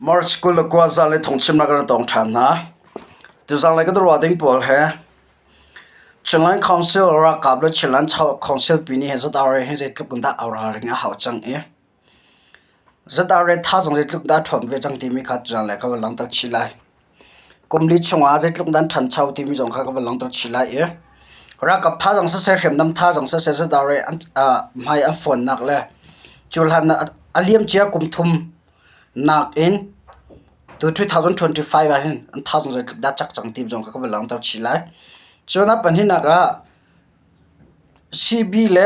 March 29 zanlei thawngchimnak kan tong ṭhan hna. Tuzanlei kan ruah ding pawl he Chinland Council ralkap le Chinland Council pi nih hin ZRA hi zeitluk in dah a ralring a hau cang i ZRA thazaang zeitluk dah a ṭhawn ve cang timi kha tuzanlei ka van langhter chih lai. Kum li chungah zeitluk dah an ṭhancho timi zong kha ka van langhter chih lai i ralkap thazaang siseh hriamnam thazaang siseh ZRA an hmai an fonnak le cu hlan ah a liamcia kum thum nakin tu 2025 ah hin an thazaang zeitluk dah cak cang ti zong kha ka van langhter chih lai. Cun a pahnihnak ah CB le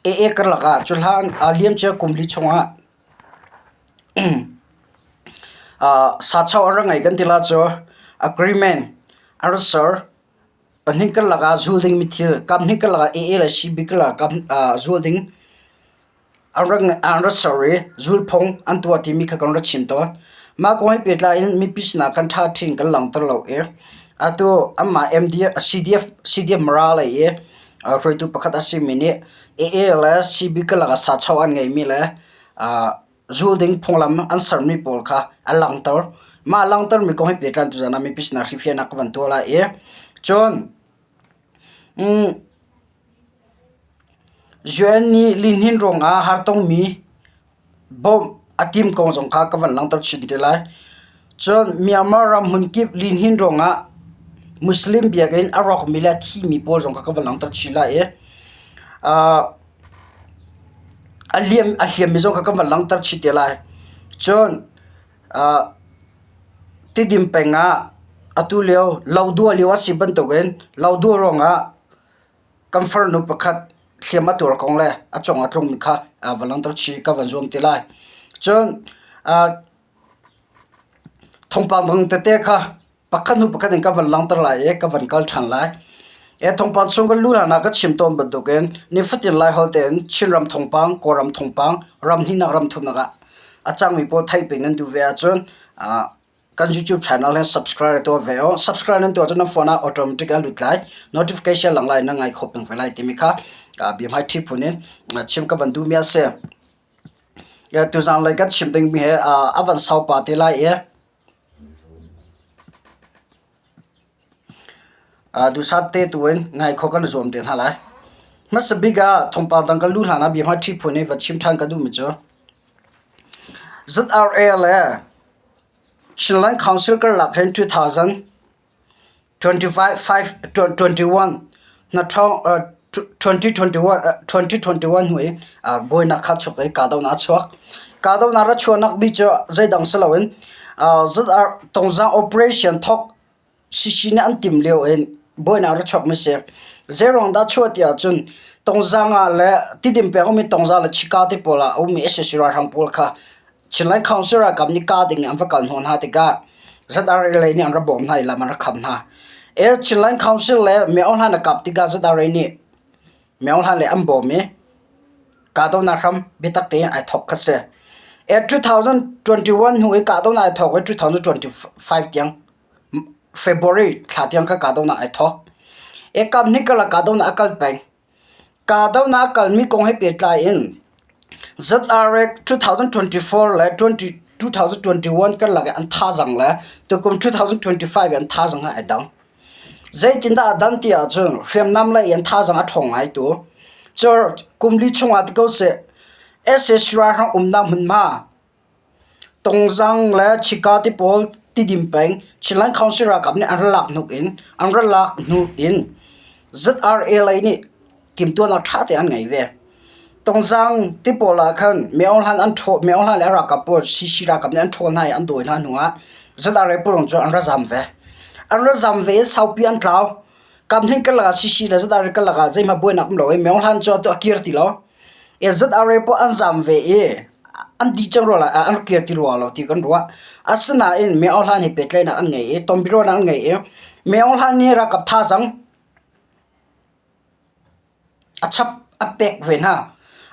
AA karlak ah cu hlan a liamcia kum li chungah sacho a ra ngei kan ti la cu agreement a ra ser. Pahnih karlak ah zul dingmi thil kaphnih karlak ah AA le CB karlak ah zul ding An ra ser i zulphung an tuah timi kha kan ra chim tawn. Mah kong he pehtlai in mipi sinah khan ṭhaṭhi in kan langhter lo i atu anmah CDF, CDF Mara lei i hruaitu pakhat a simi nih AA le CB karlak ah sacho an ngeihmi le zul ding phunglam an sermi pawl kha a langhter. Mah a langhtermi kong he pehtlai in tuzaan ah mipi sinah hrilhfiahnak ka van tuah lai i cun UN nih lihnin ruangah hartongmi bawmh a timh kong zong kha ka van langhter chin te lai. Cun Myanmar ram hmunkip lihnin ruangah Muslim biakinn a rawkmi le a thimi pawl zong kha ka van langhter chin lai i a hliammi zong kha ka van langhter chih te lai. Cun Tidim peng ah atu lio lodua lio a si bantukin lodua ruangah kan farnu pakhat hliam a tuar kong le a cung a tlungmi kha va langhter chih ka van zuam ti lai. Cun thawngpang dang tete kha pakhat hnu pakhat in ka van langhter lai i ka van kal ṭhan lai. E thawngpang chung kan luh hlan ah ka chim tawn bantukin nifatin Laiholh tein Chinram thawngpang, Kawlram thawngpang, ram hnihnak ram thumnak ah a cangmi pawl theih peng nan duh ve ahcun kan YouTube channel hi subscribe tuah ve u. Subscribe nan tuah cun nan phone ah automatic a lut lai. Notification lang lai nan ngai kho peng ve lai timi kha biahmai ṭhi phun in chim ka van duhmi a si. Tuzaan lei kan chim dingmi hi a van sau pah te lai i Duhsat te tu in ngai khawh kan i zuam te hna lai. Hmasa bik ah thawngpang dang kan luh hlan ah biahma ṭhi phun i va chim ṭhan ka duhmi cu ZRA le Chinland Council karlak hin 2025 21 na ṭhawng 2021 2021 hnu i buainak kha chuak i kahdohnak a chuak. Kahdohnak ra chuahnak bik cu zeidang si loin ZR Tongzang operation thawk CC nih an timh lio in buainak ra chuakmi si. Zeiruang dah chuah ti ahcun Tongzang ah le Tidim peng ummi Tongzang le Chika te pawl ah a ummi sac ralhrang pawl kha Chinland Council ralkap nih kah ding in an va kal hnawh hna tikah ZRA lei nih an ra bawm hna i lam an ra kham hna. E Chinland Council le Myo Aung Hlaing a kap tikah ZRA nih Myo Aung Hlaing le an bawm i kahdohnak hram biatak tein ai thawk kha si. E 2021 hnu i kahdohnak ai thawk i 2025 tiang February thla tiang kha kahdohnak ai thawk. E kam hnih karlak kahdohnak a kal peng. Kahdohnak a kalmi kong he pehtlai in ZRA 2024 le 2021 karlak i an thazaang le tukum 2025 i an thazaang hi ai dang. Zeitindah a dan ti ahcun hriamnam lei in thazaang a ṭhawng ngai tu. Cur kum li chungah ti ko seh, sac ralhrang umnak hmunhma Tongzang le Chika ti pawl Tidim peng Chinland Council ralkap nih an ra lak hnuk in an ra lak hnu in ZRA lei nih timhtuahnak ṭha tein an ngei ve. Tongzang ti pawl ah khan Myo Aung Hlaing an ṭhaw Myo Aung Hlaing le a ralkap pawl CC ralkap nih an ṭhawl hna i an dawi hna hnuah ZRA pawl cu an ra zam ve. An ra zam ve i saupi an tlau. Kamhning karlak ah CC le ZRA karlak ah zeihmanh buainak um lo i Myo Aung Hlaing cu atu a kir ti lo. ZRA pawl an zam ve i an dih cang rua lai an kir ti rua lo ti kan ruah. Asinain Myo Aung Hlaing he pehtlaihnak an ngei i tonbiaruahnak an ngei i Myo Aung Hlaing nih ralkap thazaang a chap a pek ve hna.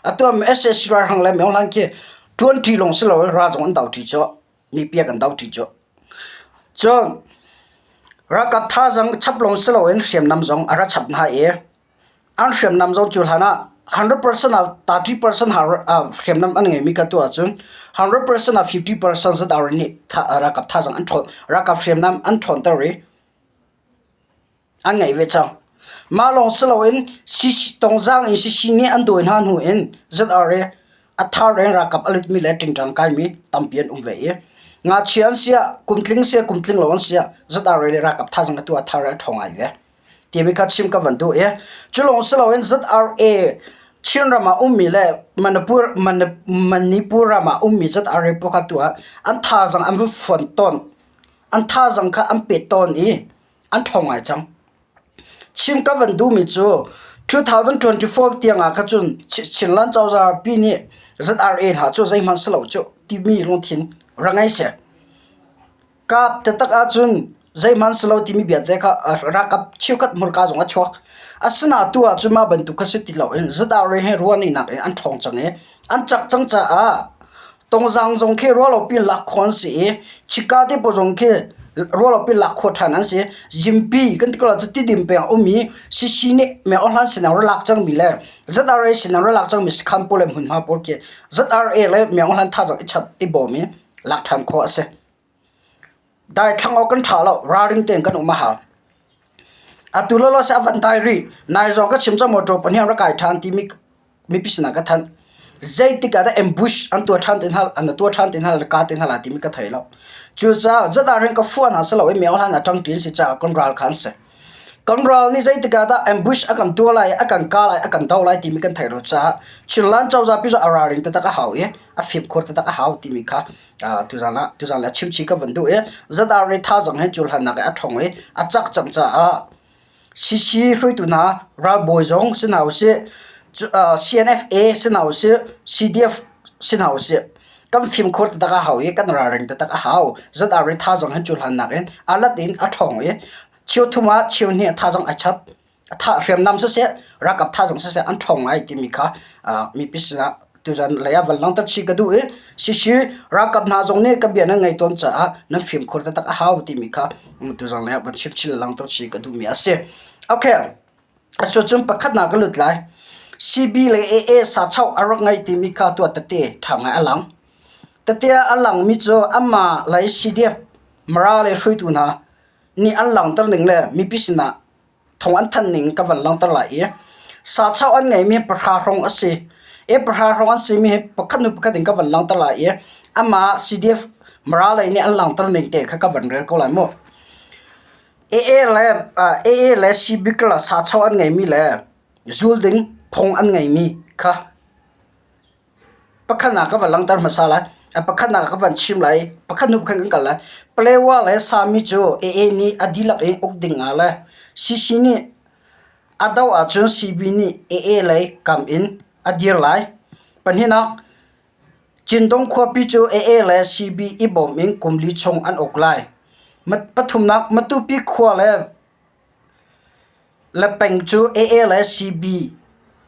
Atu ah sac ralhrang le Myo Aung Hlaing khi ṭuanṭi lawng si loin ral zong an doṭi cu mipi an doṭi cu. Cun ralkap thazaang chap lawng si loin hriamnam zong a ra chap hna i an hriamnam zong cu hlan ah. 100% ah 30% hriamnam an ngeimi kha tuah ahcun 100% ah 50% ZR nih ralkap thazaang an ṭhawn ralkap hriamnam an ṭhawnter i an ngeih ve cang. Mah lawng si loin Tongzaang in CC nih an dawi hna hnu in ZRA a thar in ralkap a lutmi le ṭingṭang kaimi tampi an um ve i ngakchia an si ah kumtling si ah kumtling lo an si ah ZRA le ralkap thazaang atu a thar i a ṭhawng ngai ve. Timi kha chim ka van duh i cu lawng si loin ZRA Chinram ah ummi le Manipur, Manipur ram ah ummi ZRA pawl kha tu ah an thazaang an va fuan tawn. An thazaang kha an pet tawn i an ṭhawng ngai cang. Chim ka van duhmi cu 2024 tiang ah kha cun Chinland cozah pi nih ZRA hna cu zeihmanh si lo cu timi lungthin ra ngei seh. Kap taktak ahcun zeihmanh si lo timi bia te kha ralkap cheukhat hmurka zong a chuak. Asinain tu ahcun mah bantuk kha si ti loin ZRA he ruahning in an ṭhawng cang i an cak cang caah Tongzaang zong khi ruahlopi in lak khawh an si i Chika te pawl zong khi ruahlopi in lak khawh ṭhan an si. Zimpi kan ti ko ahcun Tidim peng a um i Sisi nih Myohlan sinah ra lak cangmi le ZRA sinah ra lak cangmi sakhan pawl le hmunhma pawl khi ZRA le Myohlan thazaang i chap i bawm i lak ṭhan khawh a si. Daithlang awk kan ṭha lo, ralring tein kan um a hau. Atu lawlaw seh a van dai rih. Nai zong ka chim cang motor pahnih rak kai ṭhan timi mipi sinah ka thanh. Zeitik ah dah ambush an tuah ṭhan ti hna an tuah ṭhan ti hna le ka ti hna lai timi ka thei lo. Cucaah zat rin ka fuah hna si lo i meo hlan ah ṭangṭi an si caah kan ral kha an si. Kan ral nih zeitik ah dah ambush a kan tuah lai, a kan kah lai, a kan do lai timi kan theih lo caah Chinland cozah pi cu a ralring taktak a hau i a fimkhur taktak a hau timi kha tuzan ah tuzan le chimchih ka van duh i ZRA thazaang he culhannak i a ṭhawng i a cak cang caah CC hruaitu hna ralbawi zong si hna usih, CNFA si hna usih, CDF si hna usih kan fimkhur taktak a hau i kan ralring taktak a hau. ZRA thazaang he culhannak in a lat in a ṭhawng i cheu thum ah cheu hnih thazaang ai chap. Hriamnam siseh, ralkap thazaang siseh an ṭhawng ngai timi kha mipi sinah tuzan lei ah van langhter chih ka duh i sisi ralkap hna zong nih ka bia nan ngaih tawn caah nan fimkhur taktak a hau timi kha tuzan lei ah van chim chin langhter chih ka duhmi a si. Okay, cun pakhatnak ka lut lai. CB le AA sachoh a rak ngeih timi kha tuah tete ṭha ngai a lang. Tete a langmi cu amah lei CDF Mara le hruaitu hna nih an langhter ning le mipi sinah thong an thanh ning ka van langhter lai i sachoh an ngeimi pahra hrawng a si. I pahra hrawng an simi hi pakhat hnu pakhat in ka van langhter lai i amah CDF Mara lei nih an langhter ning te kha ka van rel ko lai mu. AA le AA le CB la sachoh an ngeimi le zul ding phung an ngeimi kha Pakhatnak ka van langhter hmasa lai. Pakhatnak ka van chim lai. Pakhat hnu pakhat kan kal lai. Palewa le Sami cu AA nih a dihlak in uk ding ah le CC nih a doh ahcun CB nih AA lei kam in a dir lai. Pahnihnak, Cindong khuapi cu AA le CB i bawm in kum li chung an uk lai. Pathumnak, Matupi khua le Le peng cu AA le CB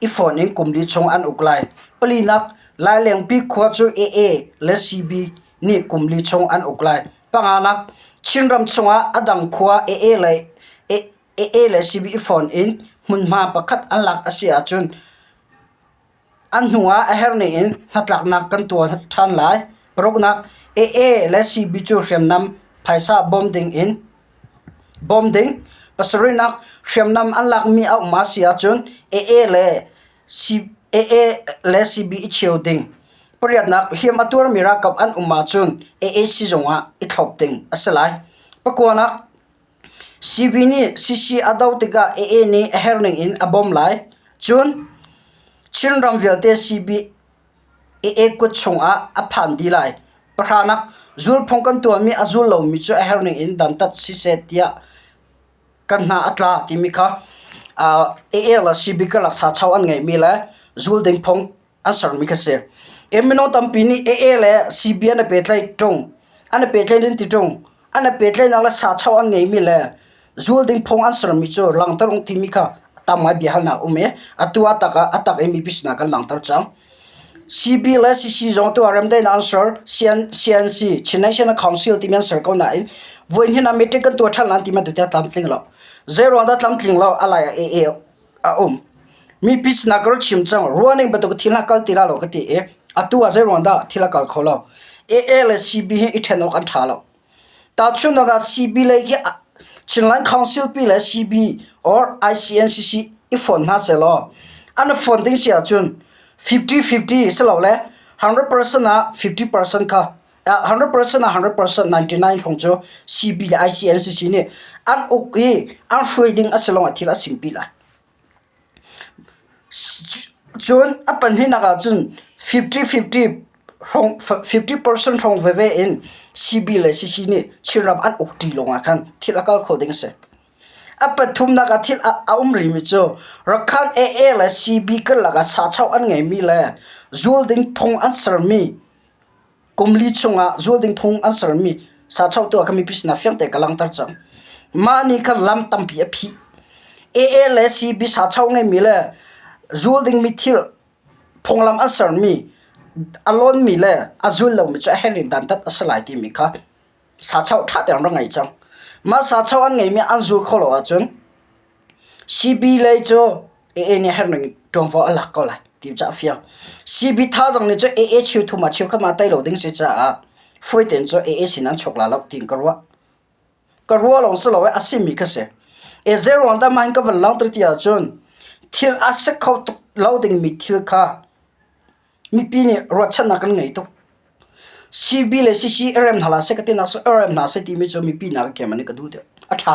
i fon in kum li chung an uk lai. Palinak, Lailengpi khua cu AA le CB nih kum li chung an uk lai. Panganak, Chinram chungah a dang khua AA le AA le CB i fon in hmunhma pakhat an lak a si ahcun An hnu ah a herh in hnatlaknak kan tuah ṭhan lai. Paruknak, AA le CB cu hriamnam phaisa bawm ding in bawm ding. Pasarihnak, hriamnam an lakmi a um a si ahcun AA le AA le CB i cheu ding. Pariatnak, hliam a tuarmi ralkap an um ahcun AA sizung ah i thlop ding a si lai. Pakuanak, CB nih CC a doh tikah AA nih a herh ning in a bawmh lai. Cun Chinram vialte CB AA kut chungah a phan dih lai. Pahranak, zulphung kan tuahmi a zul lomi cu a herh ning in dantat siseh tiah kan hna a tla timi kha AA le CB karlak sachoh an ngeihmi le zul ding phung an sermi kha si. Mino tampi nih AA le CB an i pehtlaih ṭung, an i pehtlaih in ti ṭung, an i pehtlaihnak le sachoh an ngeimi le zul ding phung an sermi cu langhter ung timi kha tam ngai biahalnak um i atu a tak ah a tak i mipi sinah kan langhter cang. CB le CC zong tu ah remdaihnak an ser, CN, CNC, Chin National Council timi an ser ko nain voi hnin ah meeting kan tuah ṭhan lan ti ma tu tlamtling lo. Zei ruang dah tlamtling lo a lai ah AA a um. Mipi sinah ka rak chim cang. Ruahning bantuk thil hna kal ti la lo ka ti i atu ah zeiruang dah thil a kal kho lo. AA le CB hi i ṭhen awk an ṭha lo. Tahchunhnak ah CB lei khi Chinland Council pi le CB or ICNCC i fon hna sehlaw an i fon ding si ahcun 50-50 silole 100% ah 50% kha 100% ah 100% 99 hrawng cu CB le ICNCC nih an uk i an hruai ding a si lawngah thil a simpi lai. Cun a pahnihnak ah cun 50-50 hrawng 50% hrawng veve in CB le CC nih Chinram an uk ṭi lawngah khan thil a kal kho ding a si. A pathumnak ah thil a um rihmi cu Rakhan AA le CB karlak ah sachoh an ngeimi le zul ding phung an sermi Kum li chungah zul ding phung an sermi sachoh tu ah khan mipi sinah fiangte ka langhter cang. Mah nih khan lam tampi a phih. AA le CB sachoh ngeimi le zul dingmi thil phunglam an sermi a lawnmi le a zul lomi cu a herh in dantat a si lai timi kha sachoh ṭha tein rak ngei cang. Mah sachoh an ngeimi an zul kho lo ahcun CB lei cu AA nih herh ning ṭuanvo a lak ko lai ti cu a fiang. CB thazaang nih cun AA cheuthum ah cheukhat ah tei lo ding si caah fawi tein cu AA sin an chuak la lo tiin ka ruah. Ka ruah lawng si lo i a simi kha si. E zeiruang dah mah hin ka van langhter ti ahcun thil a si kho tuk lo dingmi thil kha mipi nih ruahchannak kan ngei tuk. CB le CC i rem hna hlah seh ka tinak cu i rem hna seh timi cu mipi nak i keimah nih ka duh deuh. A ṭha.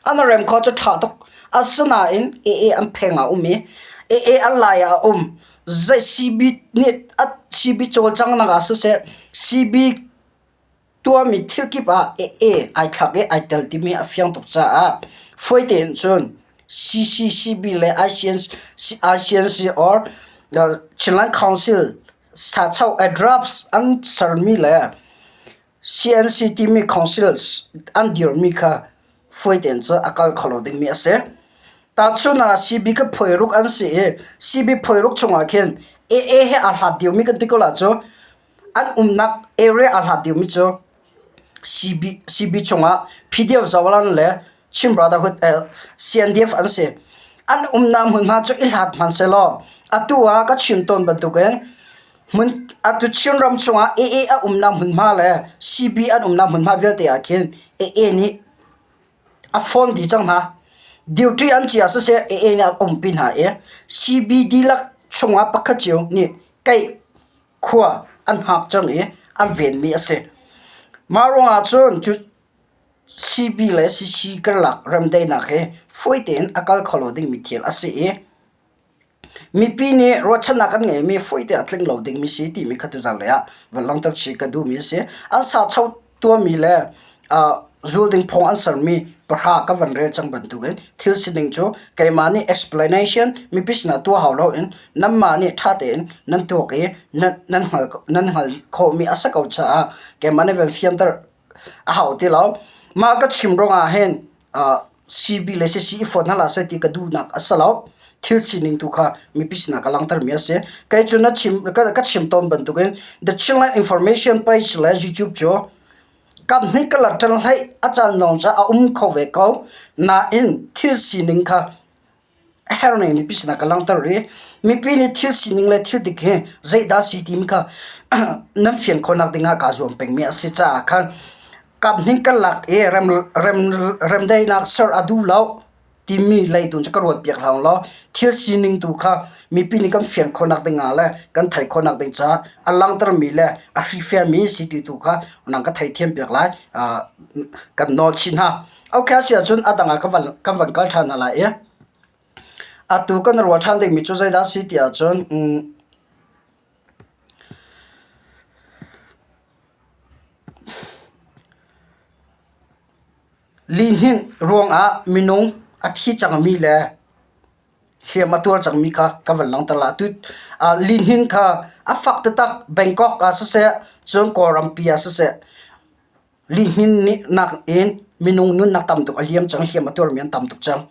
An rem kho cu ṭha tuk. Asinain AA an pheng ah a um i AA an lai ah a um. Zei CB nih a CB cawlcanghnak ah siseh, CB tuahmi thil kip ah AA ai thlak i ai tel timi a fiang tuk caah fawi tein cun CCCB le ICNC or Chinland Council sachoh drafts an sermi le CNC timi council an dirmi kha fawi tein cun a kal kho lo dingmi a si. Tahchun ah CB kha phuairuk an si i CB phuairuk chungah khin AA he aa hlat deuhmi kan ti ko la cu an umnak area aa hlat deuhmi cu CB, CB chungah PDF Zolan le Chin Brotherhood eh, CNDF an si. An umnak hmunhma cu i hlat hmanhsehlaw atu ah ka chim tawn bantukin Hmun atu Chinram chungah AA a umnak hmunhma le CB an umnak hmunhma vialte ah khin AA nih a phone dih cang hna. Duty an cia siseh AA nih a umpi hna i CB dihlak chungah pakhat cio nih keih khua an hngak cang i an venmi a si. Mah ruangah cun cu CB le CC karlak remdaihnak hi fawi tein a kal kho lo dingmi thil a si i Mipi nih ruahchannak an ngeimi fawi tein a tling lo dingmi si timi kha tuzarh lei ah van langhter chih ka duhmi a si. An sachoh tuahmi le zul ding phung an sermi pahra ka van rel cang bantukin thil sining cu keimah nih explanation mipi sinah tuah hau loin nanmah nih ṭha tein nan tuak i nan nan hngalh khawhmi a si ko caah keimah nih van fianter a hau ti lo. Mah ka chim ruangah hin CB le CC i fawt hna hlah seh ti ka duhnak a si lo. Thil sining tu kha mipi sinah ka langhtermi a si. Kei cu na chim, ka, ka chim tawn bantukin The Chinland Information page le YouTube cu kaphnih ka la ṭan hlei a caan lawng cu a um kho ve ko. Nain thil sining kha a herhning mipi sinah ka langhter i mipi nih thil sining le thil dik hi zeidah si timi kha nan fian khawhnak dingah kaa zuam pengmi a si caah khan kaphnih kan lak i rem, rem, remdaihnak ser a duh lo timi lei tu cu ka ruat piak hlah law thil sining tu kha mipi nih kan fian khawhnak dingah le kan theih khawhnak ding caah a langhtermi le a hrifiami si ti tu kha nang ka theithiam piak lai kan nawl chin hna. Okay a si ahcun a dang ah ka van kan van kal ṭhan hna lai i atu kan ruah ṭhan dingmi cu zeidah a si ti ahcun um, lihninh ruangah minung a thi cangmi le hliam a tuar cangmi kha ka van langhter la. Atu lihninh kha a fak taktak Bangkok ah siseh, cun Kawlrampi ah siseh Lihnin nakin minung nunnak tam tuk a liam cang, hliam a tuarmi an tam tuk cang.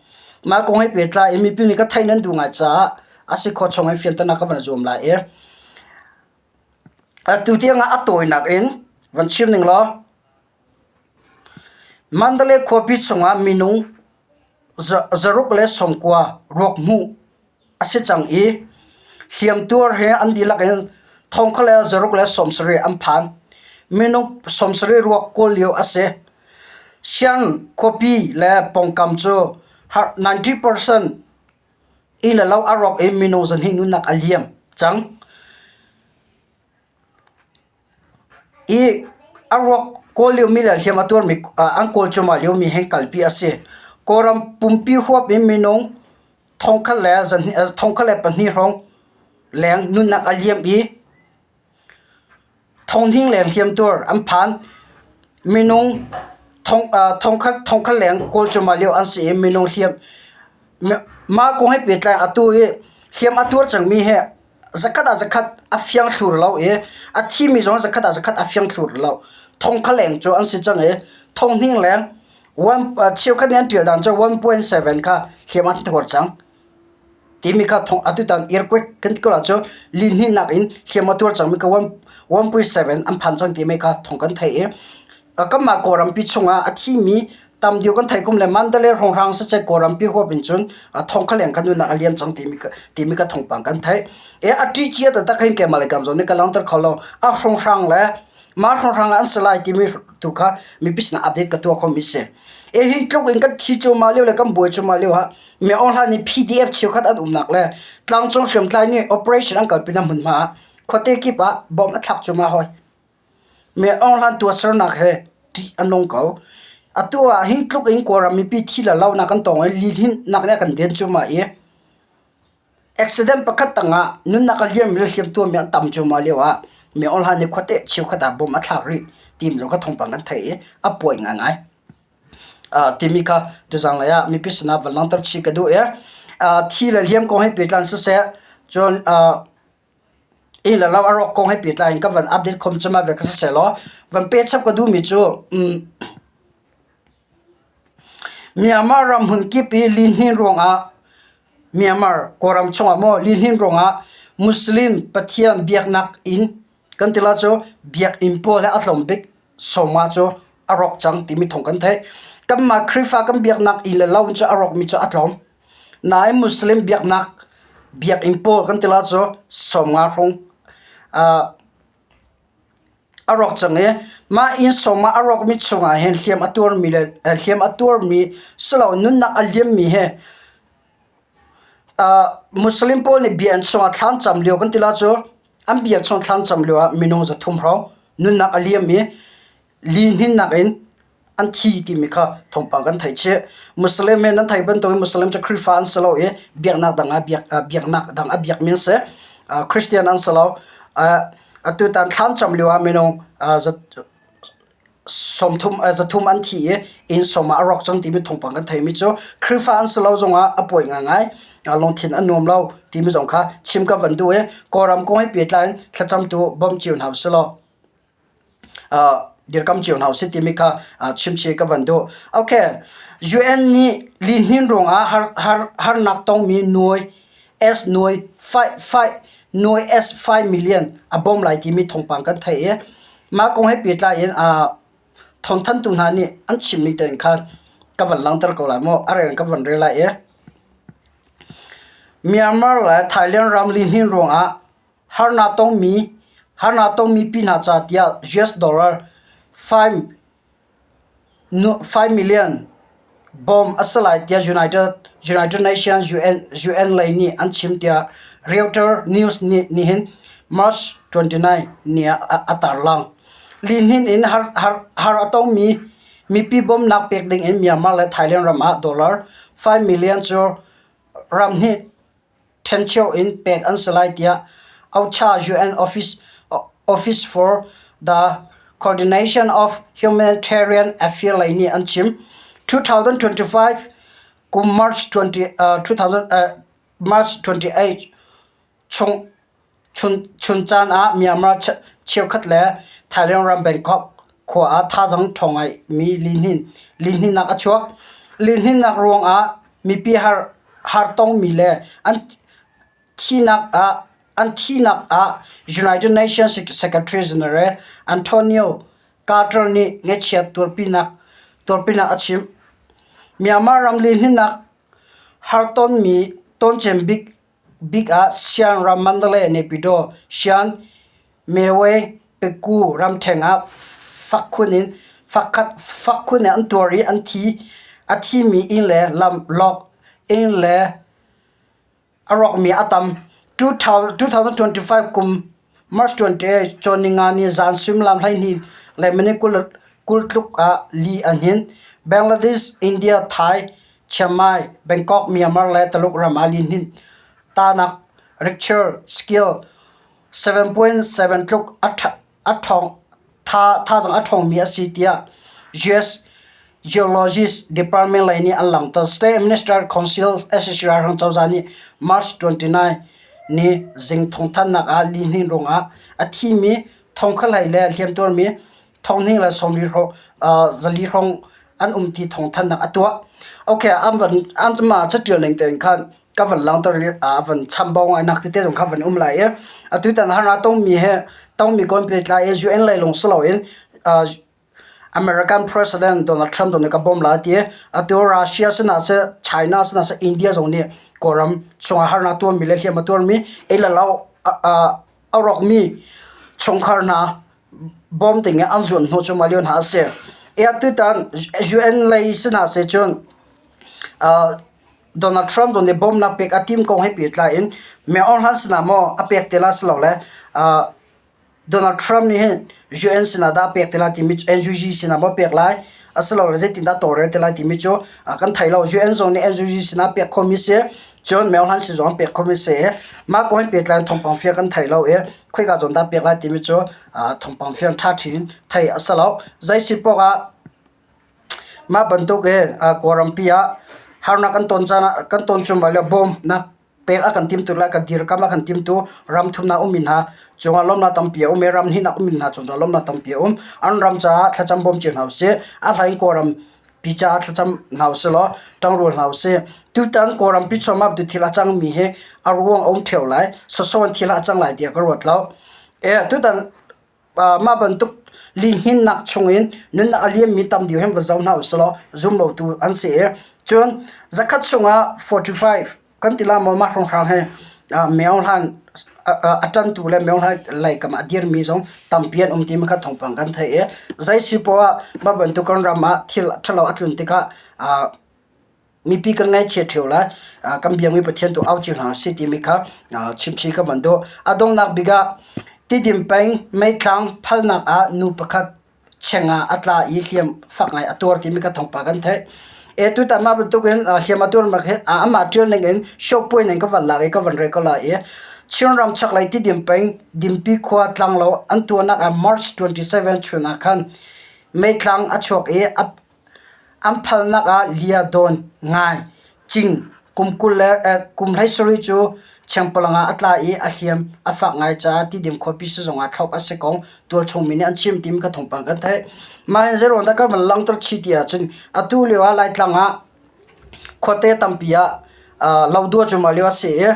Mah kong he pehtlai in mipi nih ka theih nan duh ngai caah a si khawh chung in fianternak ka van zuam lai i atu tiang ah a tawinak in van chim ning law Mandalay khuapi chungah minung zaruk le sawmkua ruak hmuh. a si cang i hliamtuar he an dihlak in thongkhat le zaruk le 70 an phan. Minung 70 ruak kawl lio a si. Sian khuapi le pawngkam cu 90% inn le lo a rawk i minung zahnih nunnak a liam cang. I a ruak kawl liomi le hliam a tuarmi an kawl cuahmah liomi he kalpi a si. Kawlram pumpi huap in minung 1,2 hrawng leng nunnak a liam i thonghning leng hliamtuar an phan. Minung thongkhat leng kawl cuahmah lio an si i minung hliam mah kong he pehtlai atu i hliam a tuar cangmi hi zakhat ah zakhat a fiang thlur lo i a thimi zong zakhat ah zakhat a fiang thlur lo. Thongkhat leng cu an si cang i thonghning leng one cheukhat nih an ṭial dan cu 1.7 kha hliam an tuar cang. Timi kha thong atutan earthquake kan ti ko la cu lihninnak in hliam a tuar cangmi kha 1.7 an phan cang timi kha thong kan theih i kanmah Kawlrampi chungah a thimi tam deuh kan theih kum le Mandalay hrawnghrang siseh Kawlrampi huap in cun thong kha leng kan nunnak a liam cang timi timi ka thawngpang kan theih. E a ṭi cia taktak hin keimah le kam zong nih ka langhter kho lo. A hrawnghrang le mah hrawnghrang an si lai timi tu kha mipi sinah update ka tuah khomi si. E hin tluk in kan thi cuahmah lio le kan buai cuahmah lio ah Myo Aung Hlaing nih PDF cheukhat an umnak le tlangcung hriamtlai nih operation an kalpi hna hmunhma ah khuate kip ah bomb a thlak cuahmah hoi. Myo Aung Hlaing tuahsernak he ṭih a nung ko. Atu ah hin tluk in Kawlram mipi thi le lonak kan tong i lihninhnak nih a kan den cuahmah i accident pakhat tangah nunnak a liammi le hliamtuarmi an tam cuahmah lio ah Myo Aung Hlaing nih khuate cheukhat ah bomb a thlak rih timi zong kha thawngpang kan theih i a pawi ngaingai. Timi kha tuzanglei ah mipi sinah van langhter chih ka duh i thi le hliam kong he pehtlai in siseh cun inn le lo a rawk kong he pehtlai in ka van update khom cema ve ka si sehlaw van pechap ka duhmi cu Myanmar ram hmunkip i lihnin ruangah Myanmar Kawlram chungah maw lihnin ruangah Muslim Pathian biaknak inn kan ti la cu biakinn pawl he a tlawm bik sawma cu a rawk cang timi thawng kan theih. Kanmah Khrihfa kan biaknak inn le lo cu a rawkmi cu a tlawm. Nain Muslim biaknak biakinn pawl kan ti la cu 50 hrawng a rawk cang i mah inn sawma a rawkmi chungah hin hliam a tuarmi le hliam a tuarmi silo nunnak a liammi hi Muslim pawl nih bia an chungah thlan cam lio kan ti la cu an bia chung thlan cam lio ah minung 300 hrawng nunnak a liam i lihninnak in an thi timi kha thawngpang kan theih chih. Muslim he nan theih bantukin Muslim cu Khrihfa an si lo i biaknak dang ah biak, biaknak dang a biakmi an si. Christian an si lo. Atutan thlan cam lio ah minung 30 zathum an thi i inn sawm ah a rawk cang timi thawngpang kan theimi cu Khrihfa an si lo zongah a pawi ngaingai. Lungthin a nuam lo timi zong kha chim ka van duh i Kawlram kong he pehtlai in thlacamtu bawm cio hna usih law dirkam cio hna usih timi kha chimchih ka van duh. Okay, UN nih lihnin ruangah har, har, harnak tongmi nuai S nuai 5 5 nuai S 5 million a bawm lai timi thawngpang kan theih i mah kong he pehtlai in thawngthanhtu hna nih an chimmi tein khan ka van langhter ko lai mu. A rel ka van rel lai i Myanmar le Thailand ram lihnin ruangah Harnak tongmi harnak tongmi pi hna ca tiah US dollar 5 million bawm a si lai tiah United United Nations UN UN lei nih an chim tiah Reuters News nih nihin March 29 ni ah a tarlang. Lihnin in har har har a tongmi mipi bawmhnak pek ding in Myanmar le Thailand ram ah dollar 5 million cu ramhnih ṭhencheu in pek an si lai tiah OCHA UN Office, Office for the Coordination of Humanitarian Affairs lei nih an chim. 2025 kum March 20, uh, 2000, uh, March 28 chung chun, chun caan ah Myanmar cheukhat le Thailand ram Bangkok khua ah thazaang ṭhawng ngaimi lihnin lihninnak a chuak. Lihninnak ruangah mipi har hartongmi le an thihnak ah an thihnak ah United Nations Secretary General Antonio Guterres nih ngaihchiat tuarpinak tuarpinak a chim. Myanmar ram lihninnak hartonmi toncem bik bik ah Shan ram Mandalay, Naypyidaw, Shan, Meway, Pegu ramṭhen ah fak khun in fak khun in an tuar i an thi. A thimi inn le lam lawk inn le a rawkmi a tam. 2025 kum March 28 cawnninga ni zan suimilam 12 le minute 20 tluk ah li a hnin. Bangladesh, India, Thai, Chiang Mai, Bangkok, Myanmar le Taluk ram ah lihnin tanak Richter scale 7.7 tluk a ṭhawng thazaang a ṭhawngmi a si tiah US Geologist Department lei nih an langhter. State Administrative Council SAC ralhrang cozah nih March 29 ni zing thawngthanhnak ah lihnin ruangah a thimi thongkhahlei le hliamtuarmi thonghnih le sawmli hrawng zali hrawng an um ti thawngthanhnak a tuah. Okay, an van an mah catial ning tein khan ka van langhter i a van chambau ngainak tete zong kha van um lai i atutan harnak tongmi he tongmi kawn pehtlai i UN lei lawng si loin American President Donald Trump zong nih ka bawm lai ti atu Russia sinah seh China sinah seh India zong nih Kawlram chungah harnak tuarmi le hliam a tuarmi ei le lo a rawkmi chungkhar hna bawm ding in an zuan hnawh cuahmah lio hna a si. Atutan UN lei sinah seh cun Donald Trump zong nih bawmnak pek a tim kong he pehtlai in Min Aung Hlaing sinah maw a pek te lai si lo le Donald Trump nih hin UN sinah dah a pek te lai timi cu NUG sinah maw a pek lai asilole zeitindah tawlrel te lai timi cu kan thei lo. UN zong nih NUG sinah pek khomi si cun Min Aung Hlaing sin zong an pek khomi si i mah kong he pehtlai in thawngpang fiang kan thei lo i khoika zawn dah pek lai timi cu thawngpang fiang ṭha ṭhin in theih a si lo. Zei si paoh ah Mah bantuk in Kawlrampi ah harnak kan ton caan ah kan ton cuahmah lio bawmnak pek a kan timtu le kan dirkamh a kan timtu ram thumnak ummi hna cungah lawmhnak tampi a um i ram hnihnak ummi hna cungah lawmhnak tampi a um. An ram caah thlacam bawm cio hna usih. A hlei in Kawlrampi caah thlacam hna usih law ṭangrual hna usih. Tutan Kawlrampi chungah thil a cangmi hi a ruang a um ṭheo lai. Sawsawh in thil a cang lai tiah ka ruat lo. Tutan Mah bantuk lihninnak chungin nunnak a liammi tam deuh hin va zoh hna usih law zumlotu an si i cun zakhat chungah 45 kan ti la maw mah hrawnghrang hi Myo Hlan a ṭantu le Myo Hlan lei kam ah a dirmi zong tampi an um timi kha thawngpang kan theih i zei si poah ah mah bantuk kan ram ah thil ṭhalo a tlun tikah Mipi kan ngaihchiat ṭheo lai. Kan biakmi Pathian tu au cio hna usih timi kha chimchih ka van duh. A donghnak bik ah Tidim peng meitlang phalnak ah nu pakhat cheng ah a tla i hliam fak ngai a tuar timi kha thawngpang kan theih. E tutan mah bantukin hliam a tuar mak hi amah ṭial ning in shoppuai ning ka van lak i ka van rel ko lai i Chinram chaklei Tidim peng Dimpi khua tlanglo an tuahnak ah March 27 chun ah khan meitlang a chuak i a An phalnak ah lia dawn ngai cing kum 20 le kum 17 cu chengpalang ah a tla i a hliam a fak ngai caah Tidim khuapi sizung ah thlop a si kong tualchung mi nih an chim timi kha thawngpang kan theih. Mah hin zeiruang dah kan van langhter chih ti ahcun atu lio ah Laitlang ah khuate tampi ah lodua cu mah lio a si i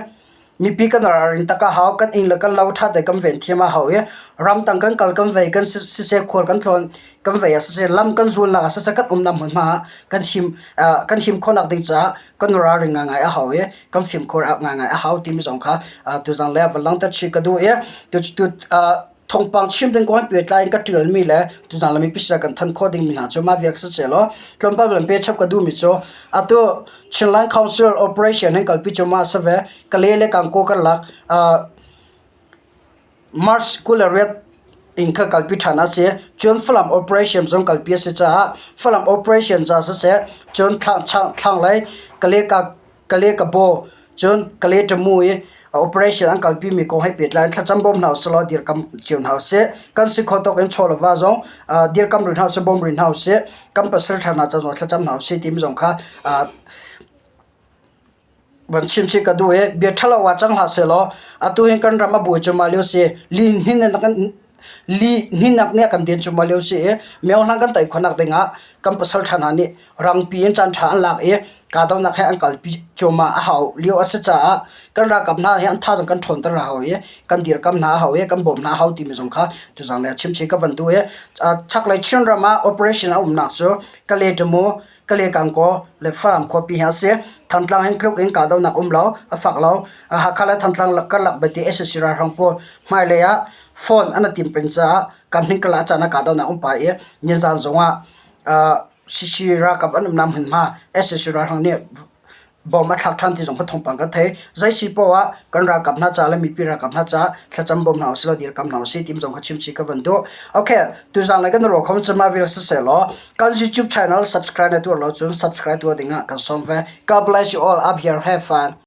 Mipi kan ralrin tak a hau. Kan inn le kan lo ṭha tein kan ven thiam a hau i ramtang kan kal kan vei kan siseh khual kan tlawn kan vei ah siseh lam kan zulnak ah siseh kan umnak hmunhma ah kan him kan him khawhnak ding caah kan ralring ngaingai a hau i kan fimkhur ngaingai a hau timi zong kha tuzang le van langhter chih ka duh i thawngpang chim ding kong he pehtlai in ka ṭialmi le tuzang le mipi sin ah kan thanh khawh dingmi hna cu mah vial kha si law tlawmpal van pe chap ka duhmi cu atu Chinland Council operation hin kalpi cu mah a si ve. Kale le Kangkaw karlak March 28 in kha kalpi ṭhan a si. Cun Falam operation zong kalpi a si caah Falam operation ca siseh cun thlanglei Kale Kale Kabaw cun Kale Tamu i operation an kalpi mi kong he pehtlai in thlacam bawm hna usih law dirkam cio hna usih. Kan si khawh tawk in chaw le va zong dirkam rih hna usih, bawm rih hna usih. Kan pasal ṭha hna ca zong thlacam hna usih timi zong kha van chim si ka duh i bia ṭhalo ah cang hlah sehlaw atu hin kan ram a buai cuahmah lio si. Lihnin in kan. Li hninak nih a kan den cuahmah lio si i myohlang kan tei khawhnak dingah kan pasal ṭha hna nih rangpi in caan ṭha an lak i kahdohnak he an kalpi cuahmah a hau lio a si caah kan ralkap hna hi an thazaang kan ṭhawnter a hau i kan dirkamh hna a hau i kan bawmh hna a hau timi zong kha tuzaan lei ah chimchih ka van duh i chaklei Chinram ah operation a umnak cu Kale Tamu, Kale Kangkaw le Falam khuapi hi a si. Thantlang hin tluk in kahdohnak um lo, a fak lo. Hakha le Thantlang karlak belte sac ralhrang pawl hmailei ah phone an i tim peng caah kan hmin karlak caan ah kahdohnak um pah i nizaan zongah CC ralkap an umnak hmunhma sac ralhrang nih bom a thlak ṭhan ti zong kha thawngpang kan thei. Zei si poah ah kan ralkap hna ca le mipi ralkap hna caah thlacam bawm hna usih law dirkam hna usih ti zong kha chimchih ka van duh. Okay, tuzaan le kan ruah khom cu mah vial siseh law kan YouTube channel subscribe na tuah lo cun subscribe tuah dingah kan sawm ve. God bless you all up here. Have fun.